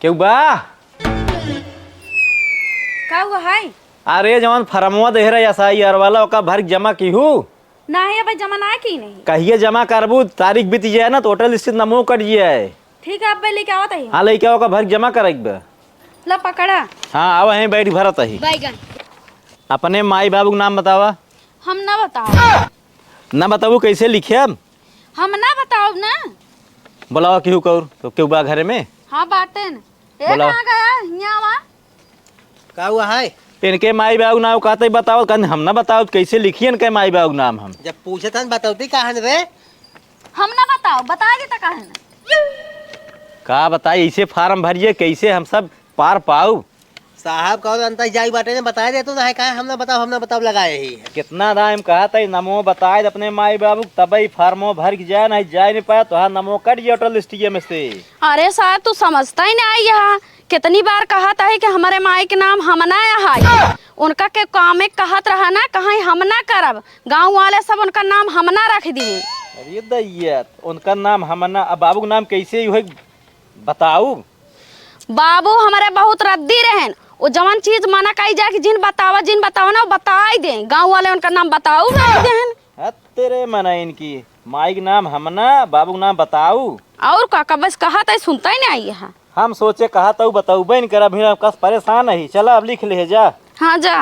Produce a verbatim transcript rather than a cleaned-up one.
केहू बा? का हुआ है? अरे, जवन फरमवा देहे रहे एस आई आर वाला, ओका भर के जमा किहू? नाही, अबे जमा ना की नहीं। कहिए जमा करबू, तारीख बीत जाए ना, तो वोटर लिस्ट से नमो कट जाए। ठीक है, अबे लेके आवत ही। हाँ, लेके आओ, ओका भर के जमा करे के बा। ला पकड़ा। हाँ, आवा है, बैठ भरत ही। बैगन। अपने माई बाबू के नाम बतावा। हम ना बताओ। ना बताबू, कैसे लिखे हम? हम ना बताओ ना। बुलावा केहू कौर, तो केहू बा घरे में? हाँ, बाटेन। ए, बोला। कहाँ गया? हियाँ आवा। का हुआ है? इनके माई बाबू नाम कहते ही बताओ, कहन हम ना बताओ, कैसे लिखिए इनके माई बाबू नाम हम? जब पूछे था, बताओती कहाँ रे? हम ना बताओ, बता देता कहाँ ना। का बताई, ऐसे फार्म भरिए, कैसे हम सब पार पाऊ? साहब, कौन अंतर जाई बाटे ने बताए दे तू ना है, काहे हम ना बताओ, हम ना बताओ लगाए ही। कितना दाम कहा था, नमो बताए दे अपने माई बाबू, तबे फार्मो भर के जाए, नहीं जाए नहीं पाए, तो हाँ, नमो कट जाए वोटर लिस्टिए में से। अरे साहब, तू समझता ही ना आई यहाँ। कितनी बार कहत है कि हमरे माई के नाम हमना है, उनका के काम में कहत रहा ना, कहीं हम ना करब, गाँव वाले सब उनका नाम हमना रख दिए। अरे दैया, उनका नाम हमना, अब बाबू के नाम कैसे हुए बताऊ? बाबू हमरे बहुत रद्दी रहन, वो जवन चीज मना कही जाए कि जिन बतावा, जिन बतावा ना, वो बताई दे, गाँव वाले उनका नाम बताऊ रख देहन। हत तेरे मना इनकी, माई के नाम हमना, बाबू के नाम बताऊ। और का, का बस कहत है, सुनता ही नहीं है। हम सोचे कहत हऊ, बतउबे न करब, हम कस परेशान ही। चला अब लिख ले जा। हाँ जा।